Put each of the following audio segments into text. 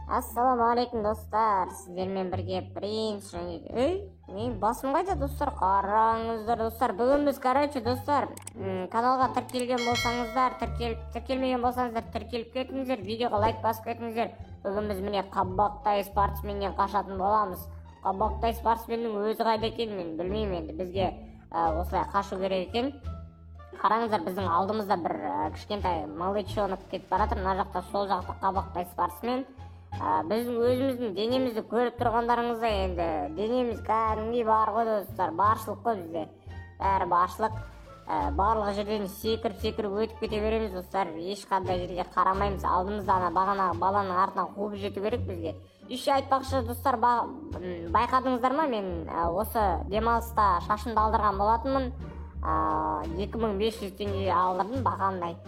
Ассалаумағалейкум, достар! Сіздермен бірге Принц және... Ей, менің басым қайда, достар? Қараңыздар, достар, бүгін біз, короче, достар, каналға тіркелген болсаңыздар, тіркеліп, тіркелмеген болсаңыздар, тіркеліп кетіңіздер, видеоға лайк басып кетіңіздер. Бүгін біз, міне, қабақтай спортсменнен қашатын боламыз. Қабақтай спортсменнің өзі қайда екенін мен білмеймін. Енді бізге осылай қашу керек екен. Қараңыздар, біздің алдымызда бір кішкентай малышонок кетіп бара жатыр. Мына жақта, сол жақта қабақтай спортсмен. Біздің өзіміздің денемізді көріп тұрғандарыңыздай, енді денеміз кәдімгідей бар ғой, достар, баршылық қой бізде, бәрі баршылық. Барлық жерден секіріп секіріп өтіп кете береміз, достар, ешқандай жерге қарамаймыз. Алдымызда ана бағанағы баланың артынан қуып жету керек бізге. Еще айтпақшы, достар, байқадыңыздар ма, мен осы демалыста шашымды алдырған болатынмын. 2500 теңгеге алдырдым бағандай.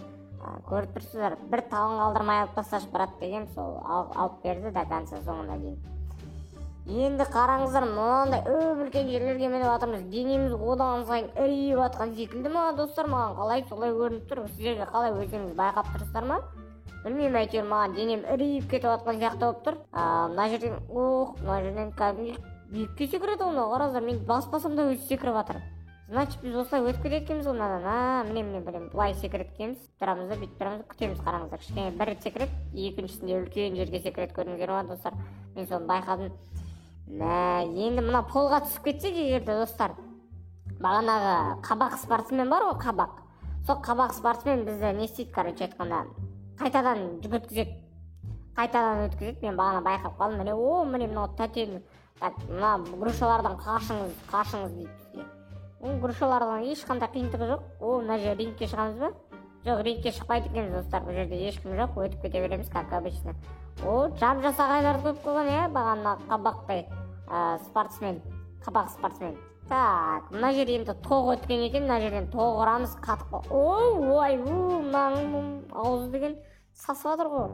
Көріп тұрсыздар, бір талын қалдырмай алып тасташы, брат, деген, сол алып берді до конца, соңына дейін. Енді қараңыздар, мынандай үп үлкен жерлерге мініп жатырмыз. Денеміз одан сайын ірейіп жатқан секілді ма, достар? Маған қалай, солай көрініп тұр. Сіздерге қалай, өздеріңіз байқап тұрсыздар ма, білмеймін, әйтеуір маған денем ірейіп кетіп жатқан сияқты болып тұр. Мына жерден, ох, мына жерден кәдімгідей биікке секіреді ғой мынау. Қараңыздар, мен баспасам да өзі секіріп жатыр. Значит, біз осылай өтіп кетеді екенбіз ғой мынадан. А, міне, міне, міне, былай секіреді екенбіз. Тұрамыз да, бүйтіп тұрамыз да, күтеміз. Қараңыздар, кішкене бір рет секіреді, екіншісінде үлкен жерге секіреді. Көрдіңіздер ма, достар? Мен соны байқадым. Мә, енді мына полға түсіп кетсек егер де, достар, бағанағы қабақ спортсмен бар ғой, қабақ, сол қабақ спортсмен бізді не істейді, короче айтқанда, қайтадан жүгірткізеді, қайтадан өткізеді. Мен бағана байқап қалдым. Міне, о, міне, мынау тәтенің. Так, мына грушалардан қашыңыз, қашыңыз дейді бізге. Ол грушалардан ешқандай қиындығы жоқ. О, мына жерде рингке шығамыз ба? Жоқ, рингке шықпайды екенбіз, достар. Бұл жерде ешкім жоқ, өтіп кете береміз, как обычно. О, жап жас ағайларды қойып қойған, иә, бағана қабақтай спортсмен, қабақ спортсмен. Так, мына жер енді тоқ өткен екен. Мына жерден тоқ ұрамыз, қатып. Ой, ой, мынаның аузы деген сасып жатыр ғой.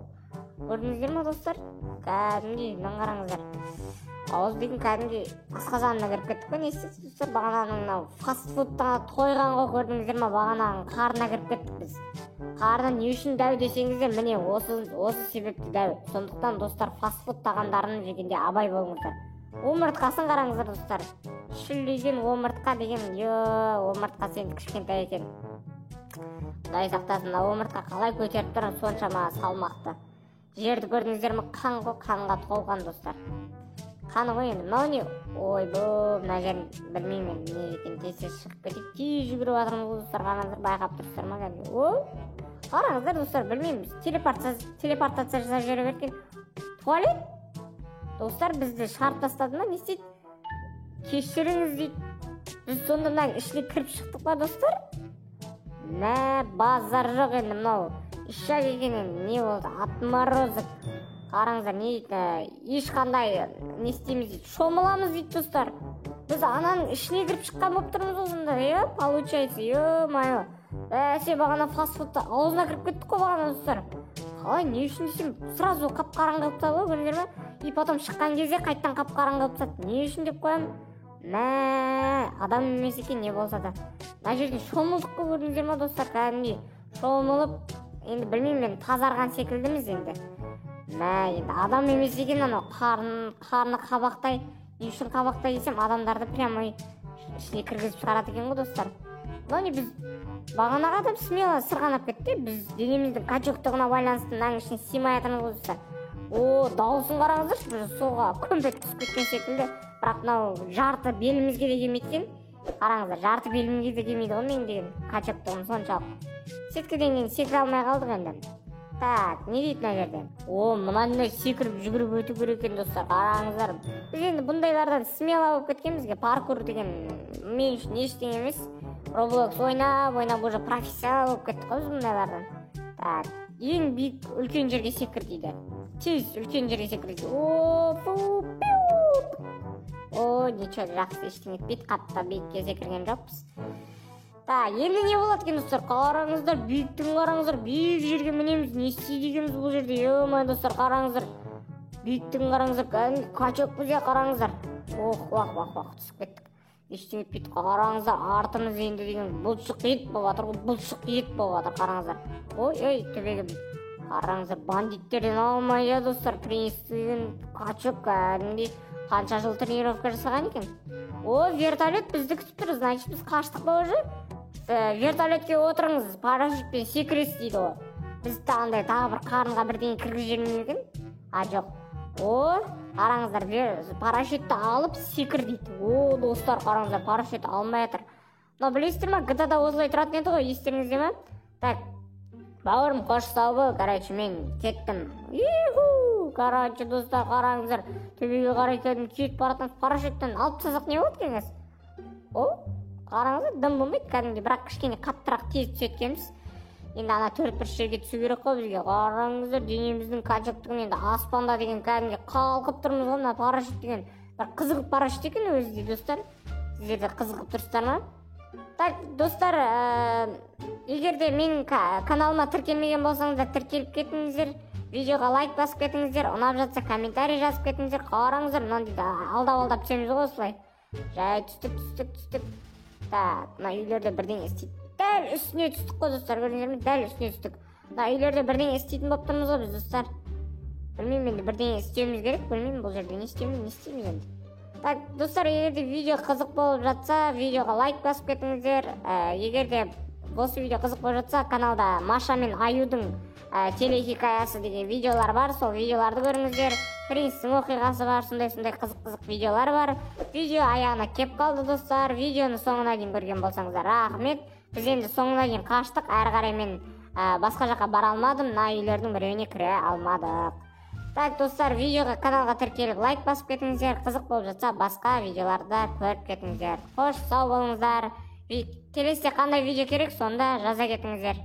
Көрдіңіздер ма, достар? Кәдімгідей, мынаны қараңыздар, ауыз деген кәдімгідей асқазанына кіріп кеттік қой. Не істейсіз, достар? Бағананың мынау фастфудта тойған ғой, көрдіңіздер ма? Бағананың қарнына кіріп кеттік біз. Қарны не үшін дәу десеңіздер, міне, осы себепті дәу. Сондықтан, достар, фастфуд тағамдарын жегенде абай болыңыздар. Омыртқасын қараңыздар, достар, шүлдеген омыртқа деген. Е, омыртқасы енді кішкентай екен, құдай сақтасын. Мына омыртқа қалай көтеріп тұр соншама салмақты? Жерді көрдіңіздер ме? Қан ғой, қанға толған, достар, қаны ғой енді. Мынау не? Ойбу, мына жерін білмеймін енді не екенін. Тез тез шығып кетейік. Тез жүгіріп жатырмыз ғой, достар. Қараңыздар, байқап тұрсыздар ма кәдімгі? О, қараңыздар, достар, білмеймін, телепортация жасап жібере берген. Туалет, достар, бізді шығарып тастады ма, не істейді? Кешіріңіз дейді. Біз сонда мынаның ішіне кіріп шықтық па, достар? Мә, базар жоқ енді, мынау ишак екен енді. Не болды? Отморозок. Қараңыздар, не дейді? Ешқандай не істейміз дейді, шомыламыз дейді. Достар, біз ананың ішіне кіріп шыққан болып тұрмыз ғой сонда, иә, получается. Е мое, бәсе, бағана фастфудта аузына кіріп кеттік қой бағана, достар. Қалай, не үшін десем, сразу қап қараңғы қылып тастады ғой, көрдіңдер ма? И потом шыққан кезде қайтадан қап қараңғы қылып тастады. Не үшін деп қоямын. Мә, адам емес екен не болса да. Мына жерде шомылдық қой, көрдіңіздер ма, достар? Кәдімгідей шомылып, енді білмеймін мен, тазарған секілдіміз енді. Мә, енді адам емес екен анау. Қарны қабақтай. Не үшін қабақтай десем, адамдарды прямой ішіне кіргізіп шығарады екен ғой, достар. Мынау не? Біз бағанағы адам смело сырғанап кетті, біз денеміздің качоктығына байланысты мынаның ішіне сыймай жатырмыз ғой, достар. О, дауысын қараңыздаршы, бір суға көмпек түсіп кеткен секілді. Бірақ мынау жарты белімізге де келмейді екен. Қараңыздар, жарты белімізге де келмейді ғой менің деген качоктығым соншалық. Сеткіден кейін секіре алмай қалдық енді. Так, не дейді мына жерде? О, мынандай секіріп жүгіріп өту керек екен, достар. Қараңыздар, біз енді бұндайлардан смело болып кеткенбіз. Паркур деген мен үшін ештеңе емес. Роблокс ойнап ойнап уже профессионал болып кеттік қой біз бұндайлардан. Так, ең биік үлкен жерге секір дейді. Тез үлкен жерге секір дейді. О, фу, пиу. О, ничего, жақсы, ештеңе етпейді, қатты биікке секірген жоқпыз. Так, енді не болады екен, достар? Қараңыздар, биіктігін қараңыздар. Биік жерге мінеміз. Не істейді екенбіз бұл жерде? Е мое, достар, қараңыздар, биіктігін қараңыздар. Кәдімгі качокпыз, иә. Қараңыздар, ох, уах, уах, уах, түсіп кеттік. Ештеңе етпейді. Қараңыздар, артымыз енді деген бұлшық ет болып жатыр ғой, бұлшық ет болып жатыр, қараңыздар. Ой, ой, төбеге. Қараңыздар, бандиттерден алмай, иә, достар. Принц деген качок кәдімгідей қанша жыл тренировка жасаған екен. О, вертолет бізді күтіп тұр, значит, біз қаштық па уже? Вертолетке отырыңыз, парашютпен секіресіз дейді ғой. Бізді андай тағы бір қарынға бірдеңе кіргізіп жібермей ме екен? А, жоқ. О, қараңыздар, парашютті алып секір дейді. О, достар, қараңыздар, парашют алмай жатыр. Мынау, білесіздер ма, GTA-да осылай тұратын еді ғой, естеріңізде ма? Так, бауырым, қош, сау бол. Короче, мен кеттім. Иху! Короче, достар, қараңыздар, төбеге қарай кәдімгі кетіп бара жатырмыз. Парашюттен алып тастасақ, не болады екен қазір? О, қараңыздар, дым болмайды кәдімгідей, бірақ кішкене қаттырақ тез түседі екенбіз. Енді ана төрт бұрыш жерге түсу керек қой бізге. Қараңыздар, денеміздің качоктығын, енді аспанда деген кәдімгідей қалқып тұрмыз ғой. Мына парашют деген бір қызық парашют екен өзі де, достар. Сіздер де қызығып тұрсыздар ма? Так, достар, егер де менің каналыма тіркелмеген болсаңыздар, тіркеліп кетіңіздер, видеоға лайк басып кетіңіздер, ұнап жатса, комментарий жазып кетіңіздер. Қараңыздар, мынандай алдап алдап түсеміз ғой осылай. Жай түстік, түстік, түстік. Так, мына үйлерде бірдеңе істейді. Дәл үстіне түстік қой, достар, көрдіңіздер ме? Дәл үстіне түстік. Мына үйлерде бірдеңе істейтін болып тұрмыз ғой біз, достар. Білмеймін, енді бірдеңе істеуіміз керек. Білмеймін, бұл жерде не істейміз, не істейміз енді? Так, достар, егер де видео қызық болып жатса, видеоға лайк басып кетіңіздер. Егер де осы видео қызық болып жатса, каналда Маша мен аюдың телехикаясы деген видеолар бар, сол видеоларды көріңіздер. Принцтің оқиғасы бар, сондай сондай қызық қызық видеолар бар. Видео аяғына кеп қалды, достар. Видеоны соңына дейін көрген болсаңыздар, рахмет. Біз енді соңына дейін қаштық, әрі қарай мен басқа жаққа бара алмадым, мына үйлердің біреуіне кіре алмадық. Так, достар, видеоға, каналға тіркеліп, лайк басып кетіңіздер. Қызық болып жатса, басқа видеоларды көріп кетіңіздер. Қош, сау болыңыздар. Келесіде қандай видео керек, сонда жаза кетіңіздер.